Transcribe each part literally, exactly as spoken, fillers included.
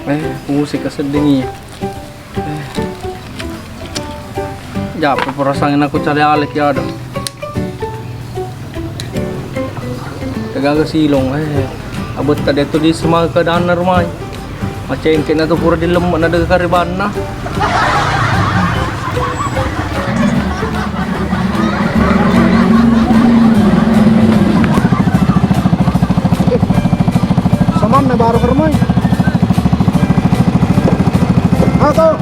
Eh, musik keseddingi. Eh. Japu perasaanna ku cale alek ya ada. Tegaga silong, eh. Abetta de tu di semua keadaan rumah. Macengke na tu pura dilemma na dega karibanna. Samanna baru kermai. Atau.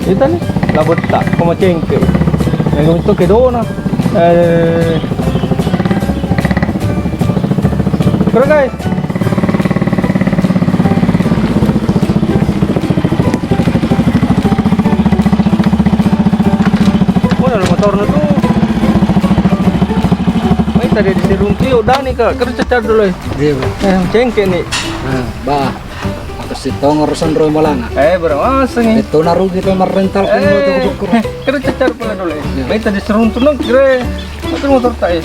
Ita ni, labetta, ko macengke. Yang itu kedona. Eh. Kira guys. Mana lo motorna tu? Mai tadi di sirunti udah nih kak, kerja car dulu eh. Iya, Bang. Eh, cengke nih. Nah, bah. Aku sih tong urusan roy malana. Eh, berapa sih? Itu narugi tuh merental kan motor syukur. Kerja car pula dulu eh. Iya. Mai tadi sirunti nang kira. Motor motor tak eh.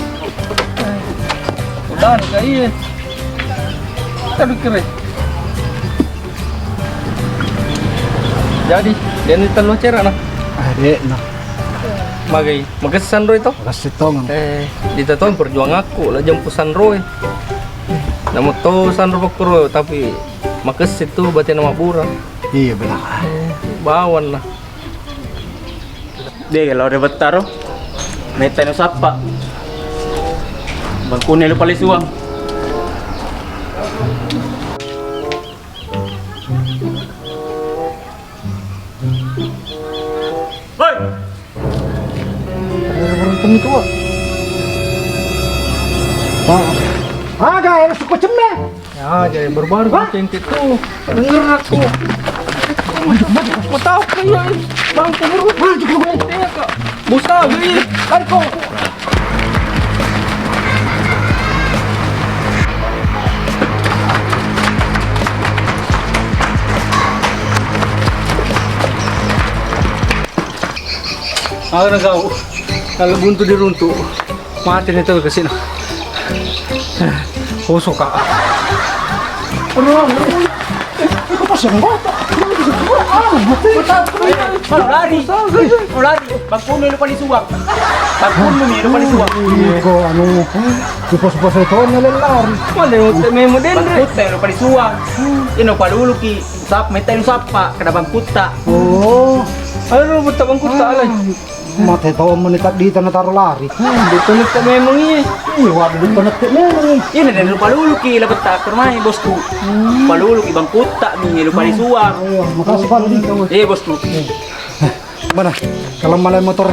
Udah nih kak iya. Kita pikir eh. Jadi, dia ni tellu cera na. Ah, dek na. Magai, magessan ro itu. Makasih tong. Eh, di tatong perjuang aku lah jempu sanro eh. Namu to sanro pakuro tapi makessi tu batena mabura. Iya benar. Eh, bawan lah. Deh, kalau ada betaro, meta nu sappa. Bangkune lu paling suang. Hoi! Ada orang temu tua. Ah, ada yang suka cembe. Ya, jadi baru-baru cengkeh tuh. Denger aku. Mau tahu kayak bang pengurus. Maju ke gue. Iya, Kak. Musa, gue. Kan kok. Aga na gau, kalau buntu diruntu, mati ni tau kasina. Kosong ka. Aduh, apa sih anggota? Mau lari, mau lari. Bangkunu lupa disuang. Bangkunu lupa disuang. Iko anu, iko sepasa itu lari. Mana yang mau dendre? Bangkutta lupa disuang. Ino paluluki. Sap, metta nu sappa, kada bangkutta. Oh. Ayo, butta bangkutta, alai. Mate tau meni taddi tana taro lari. Betul itu memang iya. Iya, waduh, betul itu memang iya. Ini dan lupa lulu ki, la betta, kermai, bosku. Lupa lulu ki bangkutta, mi, lupa disuang. Ayo, makasih, Pak. Eh, bosku. Mana? Kalau malai motor.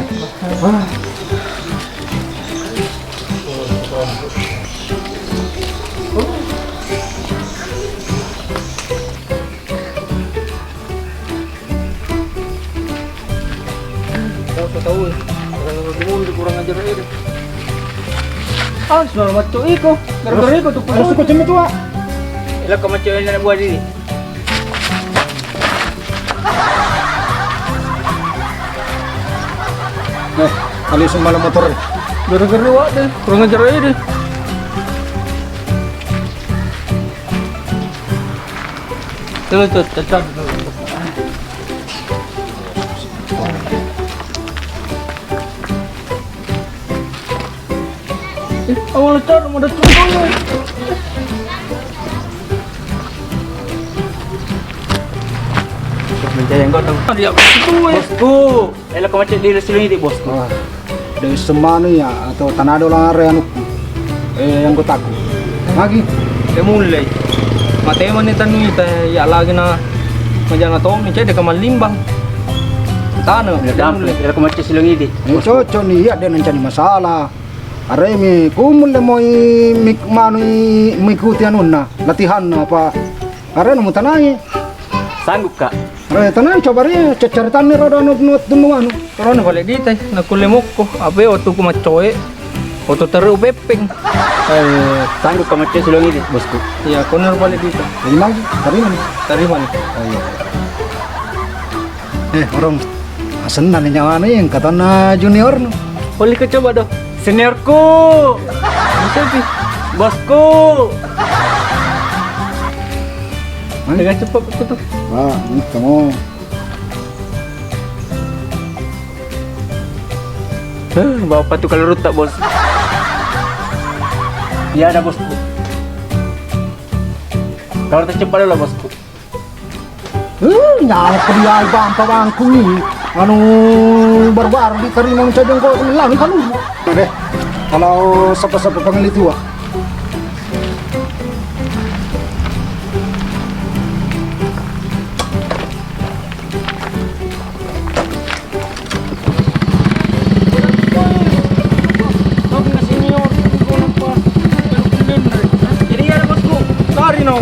Tahu, tahu. Kurang ajar aja deh. Ah, sudah macam iko. Gara-gara iko tuh. Harus ikut jam itu, Pak. Ila kau macam ini buat diri. Eh, kali semalam motor. Gara-gara wak deh, kurang ajar aja deh. Tuh, tuh, tetap. Eh, awal lecor, mau datang dulu. Mencari yang kau tahu. Tadi aku itu, eh. Bosku, elo kau macet di sini di bosku. Ah, dari semanu ya, atau tanah dolar ya, anu, eh, yang kau tahu. Lagi? Eh, mulai. Mate mana tanu ita, ya lagi na, majana tong, ni cede kamalimbang. Tanah, ya, mulai. Elo kau macet silong ini. Ini cocok nih, ya, dia nancani masalah. Aremi, kumulle moi mik-, manui mengikuti anunna, latihanna apa? Arena mutanai. Sanggup, Kak? Are, tenang, coba ri, cecaritanni rodo anu, nu, nu, anu. Rono bale ditai, nakulle mokko. Apa ya, waktu ku maccoe, waktu teru peppeng. Eh, sanggup ka maccoe silong ini, bosku? Iya, kono bale ditai. Ini lagi, terima nih. Terima nih. Oh, iya. Eh, orang senang nyawana yang katana junior nu. Boleh ku coba dong, seniorku. Selfie. Bosku. Mana? Tega cepet aku tuh. Wah, ini kamu. Huh, bapak tuh kalau rutak, Bos. Iya ada, Bosku. Kalau tercepat dulu, Bosku. Eh, nyawa ko dia bampa bangku ni. Anu, baru-baru di kari manusia jengkol, lari kalu. Deh, kalau sapa-sapa pangali tua. Jadi ya, Bosku. Lari no.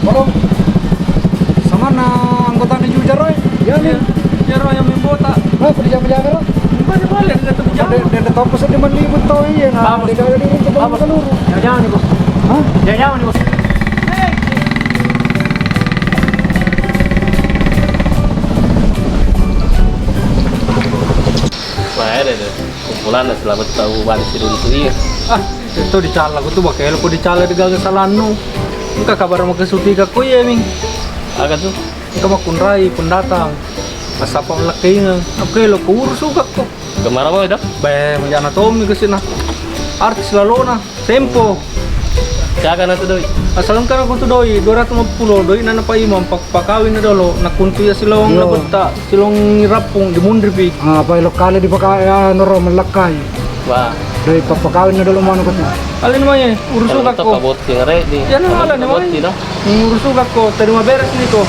Halo. Samana anggota ni Jujaro, eh? Iya, nih. Jujaro yang membota. Oh, kerja-kerja, Bro? Bukan, boleh, ada tuh. Ada, ada toko sedih melibu tau, iya, nah, apa? Di dalam ini, kita apa? Seluruh. Jangan-jangan nih, Bos. Hah? Jangan-jangan nih, Bos. Wah, ada deh. Kumpulan selamat tahu balik si Runtu, iya. Ah, itu dicala, aku tuh bakal aku dicala di gagal salannu. Engka kabar mau kesuti kakku, iya, Ming. Aga tuh? Engka makkunrai pendatang. Pas apa melakkainga? Aku lo ku urus suka kok. Gemara mau dah? Be, menjana Tommy ke sini. Artis lalona. Sempo. Siaga na tu doi? Asal engka na tu doi, dua ratus lima puluh doi nana Pak Imam, pak-, pakawin na dolo, nakuntu ya silong. Iya. Labetta, silong rapung di Munri pi. Ah, apa elok kali di paka-, ya, noro melakkai. Wah. Doi pa-, pakawin na dolo manu katu. Alin mai, urus suka ko. Botti ngare di. Ya, na, alin mai. Botti, no? Hmm, urus suka ko, terima beres ni ko.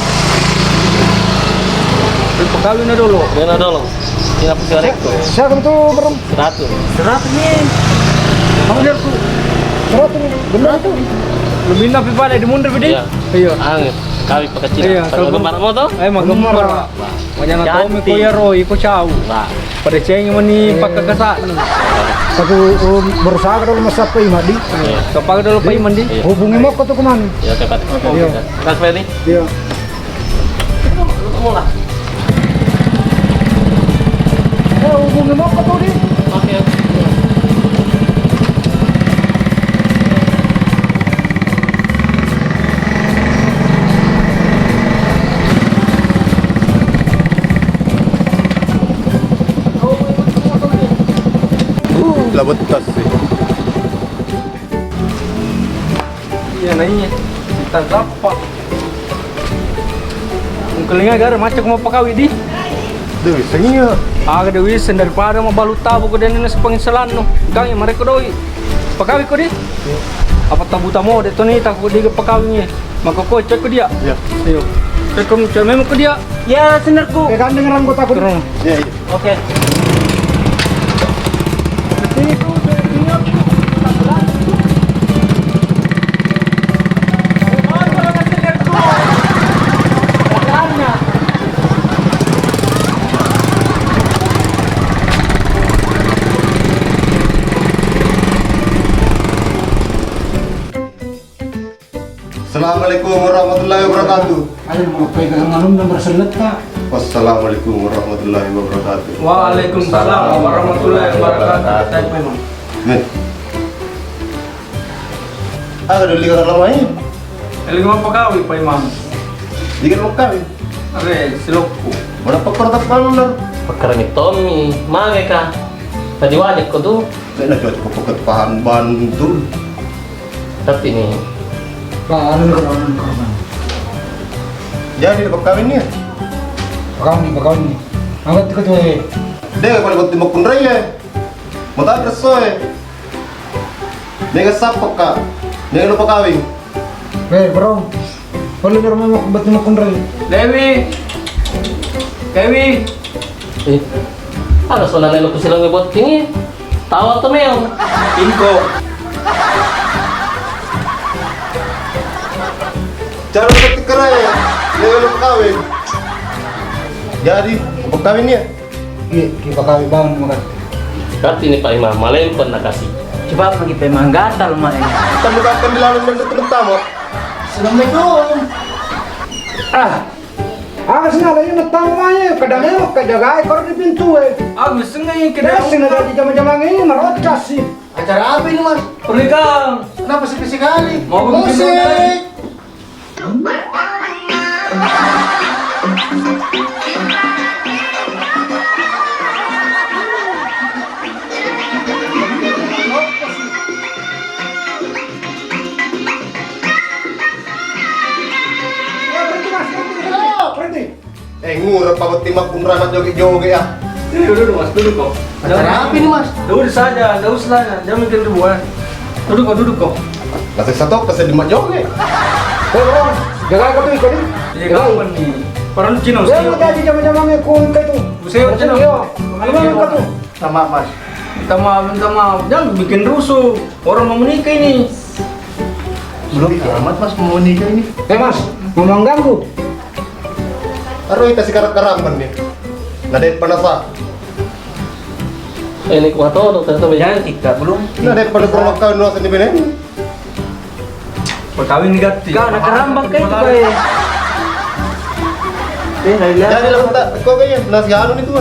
Doi pakawin na dolo. Dia na dolo. Siapa sih, Rek, tuh? Siapa tu, Bro? Seratus. Seratus ni. Kamu lihat tuh. Seratus ni. Benar itu. Lebih napi pada di Munri, Bidi? Iya. Iya. Angin. Kami pakai Cina. Iya, kalau gemar mau tuh? Eh, mau gemar. Gemar. Wajana Tommy ko ya, Roy, ko cau. Nah. Pada ceng mani pakai kesak. Satu, um, berusaha kalau masa apa, Imadi? Iya. Kepala dulu, Pak Imandi. Iya. Hubungi mau kau tuh kemana? Iya, cepat. Iya. Kasih, Pak Edi. Iya. Eh, hubungi mau kau tuh, di? Oke. Labettas sih. Iya, naiya. Kita dapat. Engkalinga gara macam mau pakawi di. De wisseng iya. Aga de wisseng daripada mau balu tabu ko dena sepengiselannu. Kang, ya, mereka doi. Pakawi ko di? Iya. Apa tabu tamo de toni tak ko di pakawi ni. Maka ko cek ko dia. Iya. Ayo. Cek ko, cek memang ko dia. Ya, senderku. Eh, kan dengeran ko takut. Iya, iya. Oke. Assalamualaikum warahmatullahi wabarakatuh. Ayo, mau pegang anu nomor sellet, Pak. Wassalamualaikum warahmatullahi wabarakatuh. Waalaikumsalam warahmatullahi wabarakatuh. Nih. Aga doli kata lamai? Eli mau pakawi, Pak Imam. Jika mau kawin? Are, silokku. Mana pekor tak bener? Pekor ni Tommy, mage ka? Tadi wajak ko tu. Saya nak cocok pokok pahan bantu. Tapi ni. Pak, anu ni, anu ni, anu ni. Jadi, pakawin ni? Pakawin ni, pakawin ni. Angkat ke tu, eh. Deh, kalau buat timbuk kunrai, eh. Mau tak reso, eh. Nega sappa ka. Nega lupa kawin. Eh, bro. Perlu di rumah mau batu mau kunrai. Dewi. Dewi. Eh, ada soalnya lo kusilang botting. Tawa to meong. Ingko. Cara berpikir ya. Dia belum kawin. Jadi, mau kawin ya? Ki, ki pakawi bangun makan. Berarti ini Pak Imam, malempen nakasi. Coba lagi Pak Imam, gatal, Mak, eh. Kita bukakan di lalu dan teman tamu. Assalamualaikum. Ah, apa sih nalai yang tamu aja? Kadang emang kajagai kalau di pintu, eh. Ah, mesti nggak ini. Kita sih nggak di jam-jam ini, marot kasih. Acara apa ini, Mas? Pernikahan. Kenapa sepi sekali? Mau bikin musik. Eh, ngura pa botting makkunrai majjoge-joge ya. Duduk, duduk, Mas, duduk kok. Acara apa ini, Mas? Duduk saja, nggak usah nanya. Jangan mikir dulu, eh. Duduk kok, duduk kok. Lah, saya satu, saya di majjoge. Eh, Bro, jaga aku tuh, ikut nih. Iya, kapan nih? Parang Cina, saya mau tadi jam-jam yang kun ke tuh. Saya Cina. Iya. Gimana kau tuh? Minta maaf, Mas. Minta maaf, minta maaf. Jangan bikin rusuh. Orang mau menikah ini. Belum amat, Mas, mau menikah ini. Eh, Mas, mau mengganggu? Aduh, kita sekarang keraman nih. Nah, dari penasa. Eh, ini kuat tuh, dokter tuh. Jangan kita belum. Nah, dari pada kurang kau nuasa di benen. Perkawin diganti. Kau nak kerambang kayak itu, kayak. Eh, dari lihat. Jadi lah, tak, kok kayaknya nasi anu nih tuh.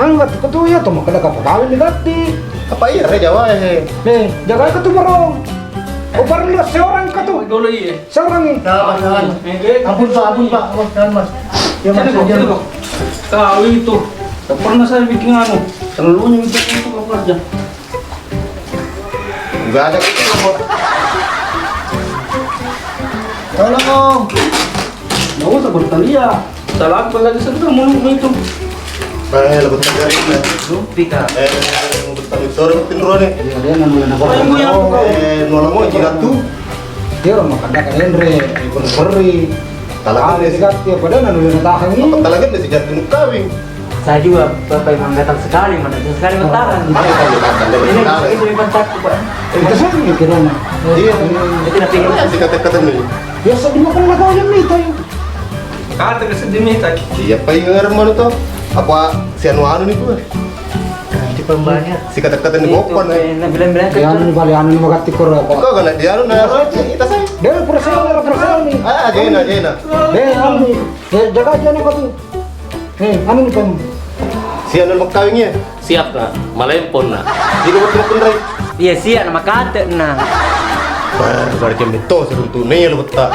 Anu, kata ketua ya, tuh, makanya kapal kawin diganti. Apa iya, re Jawa, eh? Eh, jaga itu tuh, Bro. Oh, baru lu seorang ketua. Dulu iya. Seorang ini. Jangan, jangan. Eh, eh. Ampun, Pak, ampun, Pak. Oh, jangan, Mas. Ya, Mas, jangan, jangan. Kau itu. Tak pernah saya bikin anu. Terlalunya bikin itu kau kerja. Nggak ada gitu, Bro. Tolong. Nggak usah bertanya. Salah apa lagi sebentar mulutmu itu? Eh, lebih tegar ini. Lumpi, Kak. Eh, lebih tegar. Sore rutin ro nih. Iya, dia nang mulai nang. Oh, yang goyang tuh, Kak. Eh, nolamo jilat tuh. Dia orang makan dah keren re, ikut perri. Talaga ah, deh. Sikat dia, padahal nang mulai nang tahan ini. Apa talaga deh sikat kawin? Saya juga, Bapak, emang gatal sekali, mana bisa sekali bertahan. Mana kan dia gatal deh. Ini sekali. Itu yang pentakku, Pak. Itu sih mikirnya. Iya. Itu nanti. Iya, sikat-sikat ini. Biasa dimakan lah kau yang minta ya. Kata ke sedih minta. Iya, Pak, iya, mana tuh? Apa si anu anu nih tuh? Nah, di pembanyak. Si kata-kata nih itu, bokon, eh. Enak bilang-bilang. Dia anu balik anu mau ganti kor apa? Kok gak dia anu nah, kita saya. Dia perasaan, dia perasaan nih. Ah, jena, jena. Dia anu, dia jaga aja nih kau tuh. Eh, anu nih, Pam. Si anu mau kawin ya? Siap, Nak. Malempon, Nak. Jadi, waktu makan rai. Iya, siap, Nak. Makate, Nak. Bar, bar jam itu, seruntu nih, lu betak.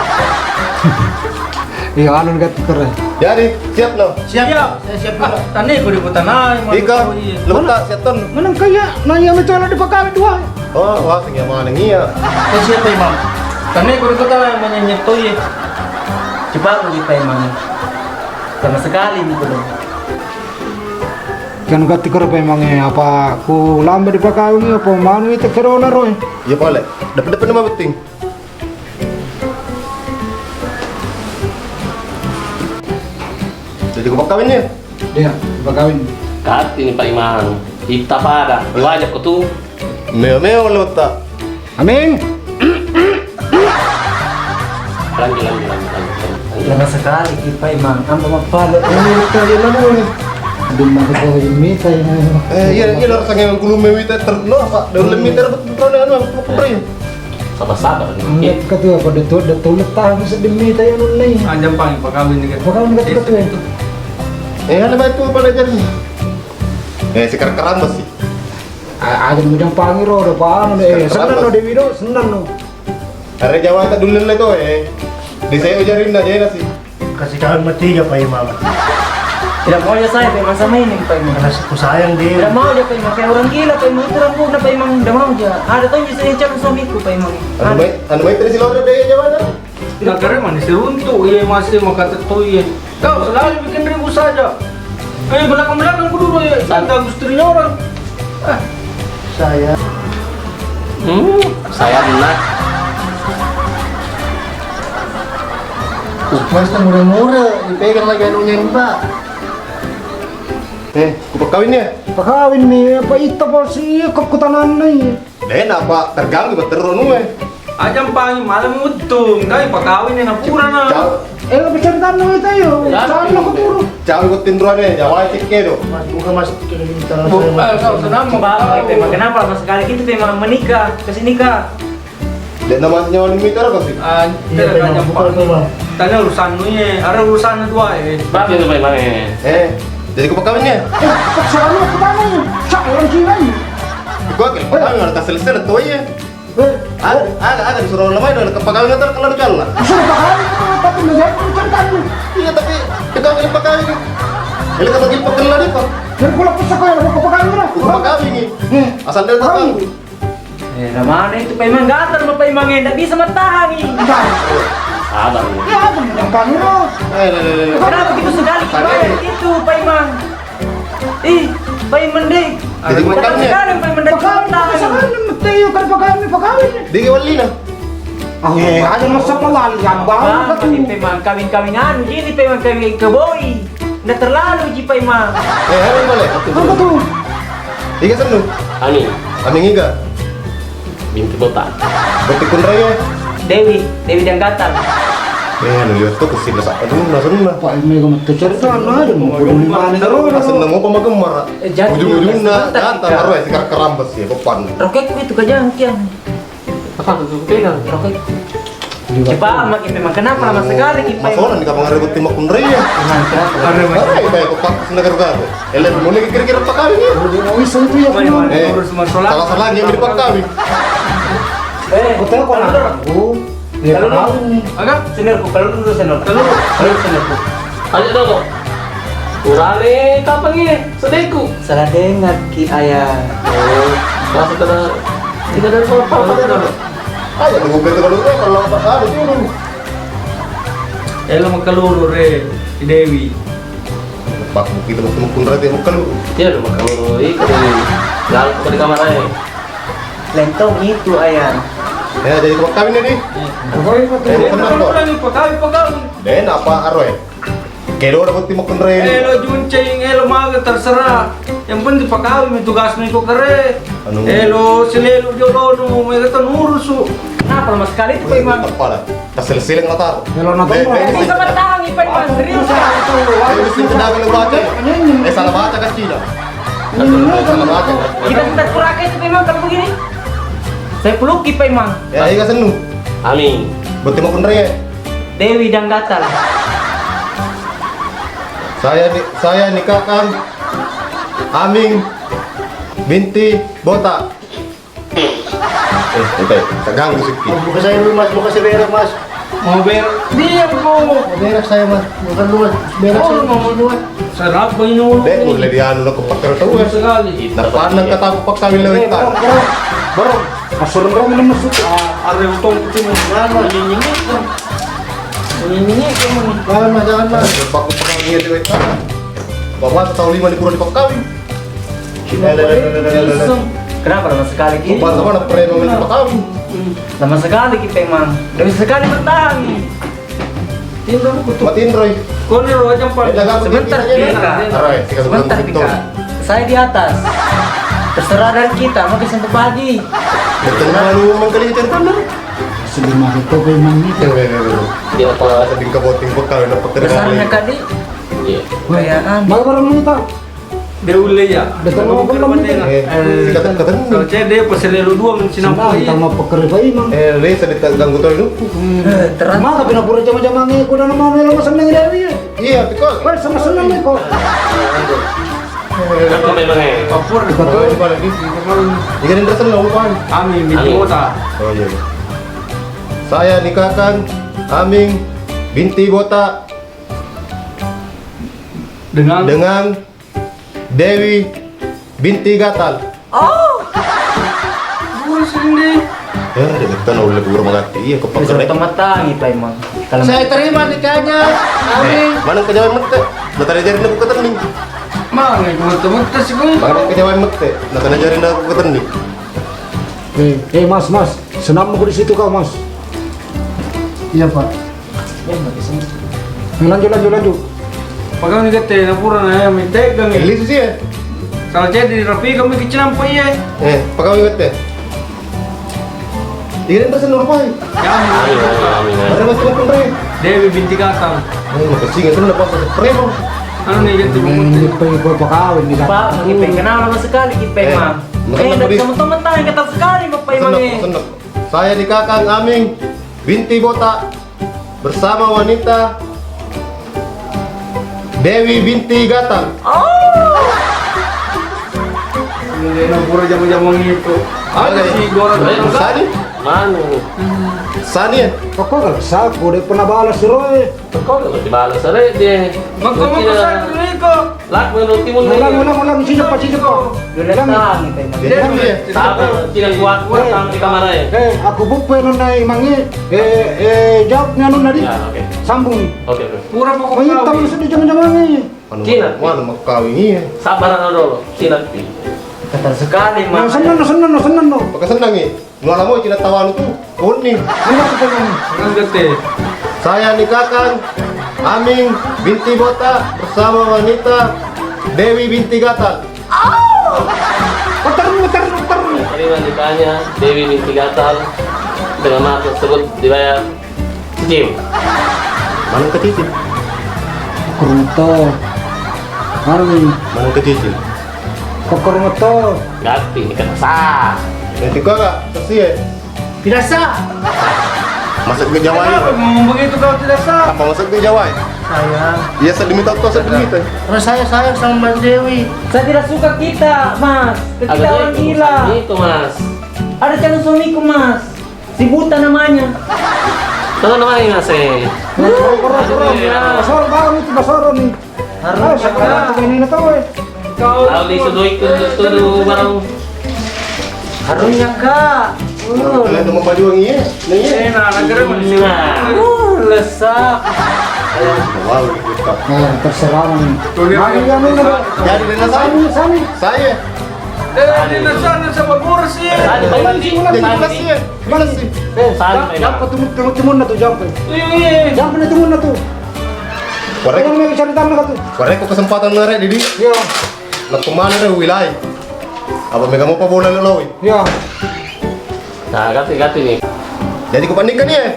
Iya, anu, nih, kata, keren. Jadi, siap, no? Siap. Siap. Saya siap juga. Ah, tane, kau di kota, nah, emang. Ika, kau, iya. Lu betak, siap, ton. Mana kaya, nah, yang itu ada di Pakawi dua. Oh, wah, sing yang mana, iya. Saya siap, Imam. Tane, kau di kota, emang yang nyeto, iya. Cepat, kau di Pak Imam. Sama sekali, gitu, dong. Kan gatti koro pemangnge, apa ku lamba dipakawingi, apa manu ita kerona roe. Iya pale, dapat-dapat nama penting. Jadi ku pakawin ya? Iya, pakawin. Kati ni Pak Imang, ita pada, diwajak ko tu. Meo-meo lo ta. Aming. Lanjut, lanjut, lanjut, lanjut, lanjut. Lama sekali ki Pak Imang, ambo mappale. Eh, iya, iya, iya, lo rasanya yang kulum mewita terus, no, apa? Daun lemi terus, betul, anu, apa, apa, apa, ya? Sabar-sabar. Enggak, ketua, pada tu, ada tulet tahu sedemi saya nunai. Anjam pang, Pak, kawin ni, kan? Pak, kawin ni, ketua. Eh, ada batu pada jadi. Eh, sekarang kerambas sih. A-, aja mujang pangi ro, do paham deh. Sekarang senang no, Dewi do, senang no. Are Jawa ta dullen le to, eh. Di saya ujarin na jena sih. Kasih kawin mati ya Pak Imam. Tidak mau ya saya, Pak Imam, sama ini, Pak Imam. Karena aku sayang dia. Tidak mau ya, Pak Imam, kayak orang gila, Pak Imam, itu rambutnya, Pak Imam, tidak mau ya. Ada tuh yang calon suamiku, Pak Imam. Anu baik, anu baik tadi si Lore deh, Jawa ta. Nagara mana siruntuk, iya masih maka tetu, iya. Kau selalu bikin ribut saja. Eh, belakang-belakang ku dulu, ya. Saya ganggu istrinya orang. Ah. Saya. Hmm, saya benar. Mas, mura-mura dipegang lagi anunya ini, Pak. Eh, kupakawin ya? Pakawin nih, apa itu, Bos? Iya, kok kutanam nih? Deh, napa terganggu, Pak, terus nu, eh? Aja mpangi malam utung, dai pakawin na pura na. Jauh. Eh, bicara tanah itu, ayo. Tanah ke pura. Jauh ikut tinruan, eh, jauh aja cek do. Mas, buka, Mas, kita Bu, eh, kau senang mau. Kenapa, Mas, sekali kita memang menikah, ke sini kah? Dek nama nyawa ni mita apa sih? Ah, iya, tidak memang, bukan, Bang. Tanya urusan nu ye, ada urusan dua ye. Berarti itu memang, eh. Eh, jadi kupakawin ya? Eh, paksa kamu aku tanya. Cak, orang gila ini. Gua kayak pakawin, ada selesai tuh ya. Eh, ada, ada, ada disuruh lemah itu, ada kepakawin ntar kalau jalan. Disuruh pakawin, tapi nggak jadi, bukan kamu. Iya, tapi kita nggak pakawin. Jadi kita bagi pekela nih, Pak. Dan kalau pusaka yang mau kepakawin, Pak. Kupakawin nih. Eh. Asal dia tahu. Eh, mana itu paimang gatal, Pak Imang, eh, ndak bisa matahangi. Sabar, ya. Ya, apa yang kamu, Ros? Eh, le, le, le, le. Kenapa gitu sekali? Sabar. Itu, Pak Imang. Ih, Pak Imang deh. Jadi bukan ya? Sekarang Pak Imang deh. Pakawin, matahangi. Sekarang mesti yuk, kalau pakawin, pakawin. Dia wali nah. Ah, eh, ada masa pawali, yang baru. Bang, itu. Paimang kawin-kawin anu, jadi paimang kawin keboi. Nda terlalu ji, Pak Imang. Eh, halo, boleh? Apa tuh? Iga sennu? Aming. Aming iga? Binti Bota. Boti kunrai ya? Dewi, Dewi Danggatal. Eh, anu lihat tuh kesini, sapa dulu, nah, sennu. Pak Imang iga mata cerita, anu aja, mau kudu lima nih, terus. Asal nemu apa magemar? Eh, jadi ujung-ujungnya sebentar, datang, Kak. Baru ya, sekarang kerambas ya, bepan. Roketku itu kejang, kian. Apa tuh, tuh, pegang? Rokok. Cepat, Mak, Ipemang. Kenapa lama sekali, Ipemang? Masolang di kamar ribut timak kunrei ya. Kenapa? Ada, Mak. Ada, Ipemang, kok kampus negara baru. Ele, mulai kira-kira pakawin ya? Udah, nggak bisa itu ya, Mak. Eh, urus masalah. Salah-salah yang dipakawin. Eh, betul kok, Mak. Oh, dia pakawin. Agak? Seniorku, kalau dulu senior. Kalau dulu seniorku. Ayo dong. Urane kapang ini, sedeku. Salah dengar ki, Ayah. Oh, maksud kena, kita dari apa, apa, apa, apa? Aja tunggu kita kalau, kalau apa, ada dulu. Elo makaluru re, si Dewi. Pak, kita mau tunggu kunrati makaluru. Iya, udah makaluru, itu di dalam, di kamar aja. Lentong itu, Ayah. Ya, jadi kau kawin ini? Iya. Kau ini, Pak. Eh, tenang, kok. Kau ini, Pak, kawin, Pak, kawin. Deh, apa, Arwah? Kedo udah bukti mau kunreni. Elo junceng, elo maga, terserah. Yang penting pakawin mi tugasmu iko kere. Anu. Elo silelu jolono, mega to nurusu. Kenapa lama sekali itu, Pak Imang? Apa dah? Kasel-seleng mata. Elo nonton. Bisa bertahan, Pak Imang, serius. Itu, itu, itu, itu, itu, itu, itu, itu, itu, itu, Eh, salah baca kan, Cina? Salah baca kan? Kita minta kurake itu, Pak Imang, kalau begini. Saya peluki, Pak Imang. Ya, iya, sennu. Amin. Bukti mau kunreni. Dewi Danggatal. Saya ni-, saya nikahkan Aming binti Bota. Eh, santai. Ganggu sikit. Oh, bukan saya dulu, Mas. Bukan saya beres, Mas. Mau ber-, diam kau. Mau beres saya, Mas. Bukan dulu, Mas. Beres saya. Mau, mau. Serap ini dulu. Dek, boleh dianu lo kepakai tahu ya. Sekali. Nah, pandang kata aku pakai lewat. Eh, bro, bro. Bro, masuk, bro, minum masuk. Ah, ada utang itu, Mas. Mana? Ini, ini, ini. Ini, ini, ini, ini. Jangan, Mas, jangan, Mas. Bapak, aku pernah lihat di W K. Bapak, tahu lima di kurang dipakawin. Kenapa lama sekali gini? Bapak, mana pernah mau dipakawin? Lama sekali kita emang. Udah bisa sekali bertahan. Tinro, kutu. Matinroi. Kau ni roja, Pak. Sebentar, Pika. Sebentar, Pika. Saya di atas. Terserah dari kita, mau sampai pagi. Betul, malu mengkali cerita, no? Sedih mati, kau memang ni. Dia apa? Sedih kau boting, kau nak pekerja. Besarnya kali. Iya. Kayaan. Mau barang minta. Dia ulle ya. Betul, mau barang minta. Eh, kata-kata ni. Kalau saya dia pasal lu dua, mencintai. Mau pekerja, Imang. Eh, le, sedih tak ganggu tuh, lu. Eh, terang. Maka pina pura jama-jama ni, kau dah nama melo seneng dari dia. Iya, betul. Wah, sama seneng ni, kau. Apa memang, eh? Kapur. Kapur. Ikan yang tersenang, bukan? Amin, binti Bota. Oh, iya, iya. Saya nikahkan Aming binti Bota dengan? Dengan Dewi binti Gatal. Oh. Gue sendiri. Ya, dia kata ulle buru magatti. Iya, kepala. Bisa kena. Pemetangi, Pak Imang. Kalau saya terima nikahnya. Amin. Eh, mana kejauhan mette? Nata jari nak buka tening. Mana itu mette sih, gue? Mana kejauhan mette? Nata jari nak buka tening. Eh, eh, Mas, Mas, senam aku di situ kau, Mas. Iya, Pak. Ya, Pak, di sini. Lanjut, lanjut, lanjut. Pagau ni kette, na pura na ya, minta gang. Eh, lisu sih ya? Salah jadi, rapi kami kecil nampak iya. Eh, pagau ni kette. Ini terus nurpai. Amin, amin, amin, amin. Ada mas telepon, Bre. Dewi binti Gatang. Oh, makasih, nggak tahu apa, Bre, Bang. Anu nih, gitu. Ini pai gua pakawin nih, Pak. Pak, kita kenal lama sekali, kita, eh, Mang. Eh, dari teman-teman tanya kata sekali, Bapak Imam ini. Saya nikahkan Aming binti Botak bersama wanita Dewi binti Gatang. Oh. Ini pura jamu-jamu itu. Ada si Gora. Sani? Manu. Sani ya? Kok gak bisa? Aku udah pernah balas, Roy. Kok gak dibalas, Roy, dia? Maka, maka saya dulu iko. Lah, menurut timun. Ulang, ulang, ulang, sini, Pak, sini, Pak. Ulang. Sabar, tidak kuat, kuat, eh, tamu di kamar aja. Eh, aku bupe nonna Imangi. Eh, eh, jawabnya nonna di. Ya, oke. Sambung. Oke, oke. Pura pokok. Oh, iya, tamu sedih, jangan-jangan nih. Cina. Mana mau kawin iya? Sabar dulu, Cina. Kata sekali, Mang. Senang, senang, senang, no. Pakai senang nih. Nuala moi cina tawanu tu, Bonni. Enggak, enggak, enggak. Saya nikahkan Aming binti Bota bersama wanita Dewi binti Gatal. Putar, putar, putar. Terima nikahnya Dewi binti Gatal dengan mahar tersebut dibayar cicil. Mana kecicil? Kurang tahu. Mana nih? Mana kecicil? Kokor meto. Ganti, kan sah. Ganti kau nggak? Kasih ya? Tidak sah. Masuk ke Jawa. Kenapa ngomong begitu kalau tidak sah? Apa masuk ke Jawa? Saya. Iya, sedemi tahu, sedemi tahu. Terus saya sayang sama Mbak Dewi. Saya tidak suka kita, Mas. Kita orang gila. Itu, Mas. Ada calon suamiku, Mas. Si Buta namanya. Tahu namanya, Mas, eh? Nah, koro, koro, koro. Iya. Basoro, baru itu, basoro nih. Harus, ah, siapa yang ini tahu, eh? Kau lalu di sudut itu, itu, itu, barang. Harusnya, Kak. Uh. Kalian mau pajuang iya? Nah, iya. Eh, nah, negara mana sih? Nah. Uh, lesak. Wow, gitu. Nah, terserah nih. Tuh, dia. Mana yang mana? Jadi, dengan Sani, Sani. Saya. Eh, di sana sama kursi. Sani, Sani, Sani. Jadi, kursi, ya. Mana sih? Eh, Sani, jampe tuh, tuh, tuh, mana tuh, jampe? Iya, iya. Jampe tuh, mana tuh? Korek. Yang mau cari tanah tuh. Korek, kok kesempatan ngarek, Didi? Iya. Lah, kemana deh, wilayah? Apa mega mau apa bola lo, Loy? Iya. Nah, ganti, ganti nih. Jadi, ku panikkan ya?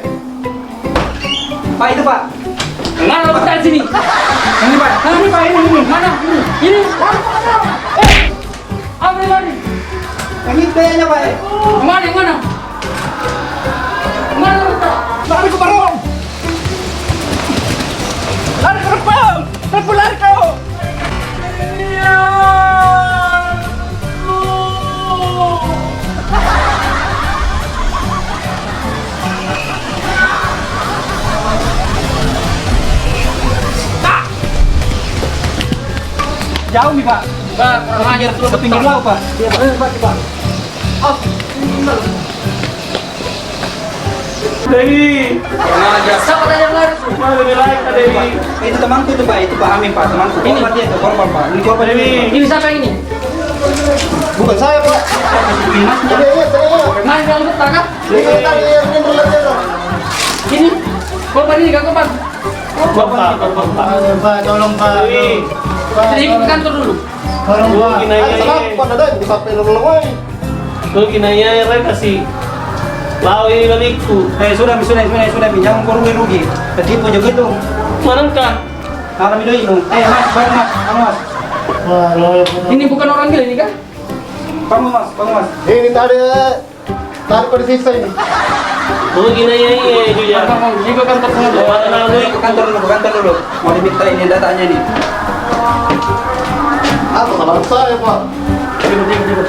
Pak, itu, Pak. Mana, Pak, sini? Ini, Pak. Ini, Pak, ini, ini. Mana? Ini. Ini. Eh. Apa lari? Yang itu kayaknya, Pak, eh. Mana, yang mana? Mana, Pak? Lari ke barong. Lari ke barong. Lari, lari kau. Jauh nih, Pak. Pak, kurang ajar terus ke pinggir laut, Pak. Iya, Pak. Iya, Pak, Pak. Oh. Dewi. Kurang ajar. Siapa tadi yang lari? Mana Dewi lain, Kak Dewi? Itu temanku itu, Pak. Itu Pak Amin, Pak. Temanku. Ini. Korban dia itu, korban, Pak. Ini korban Dewi. Ini siapa ini? Bukan saya, Pak. Ini masnya. Iya, iya, saya. Nah, yang lupa, Kak? Iya, iya, iya, iya, iya. Ini. Korban ini, Kak, korban. Bapak, Bapak, Pak. Aduh, Pak, tolong, Pak. Pak, tolong. Kita ikut ke kantor dulu. Tolong, Pak. Ayo, salah, Pak, ada yang dipakai dulu, woi. Rugi naiya, Ren, kasih. Lao ini balikku. Eh, sudah, sudah, sudah, sudah, jangan kau rugi-rugi. Tertipu juga itu. Mana engkau? Haram itu, itu. Eh, Mas, bangun, Mas. Bangun, Mas. Wah, lo ya, Pak. Ini bukan orang gila ini, kan? Bangun, Mas, bangun, Mas. Ini tadi Tarik pada sisa ini. Oh, gini ya, iya, iya, iya. Bang, bang, ini ke kantor sana, Bang. Mana, Bang? Ke kantor dulu, ke kantor dulu. Mau diminta ini datanya nih. Apa salah saya, Pak? Ribut, ribut, ribut.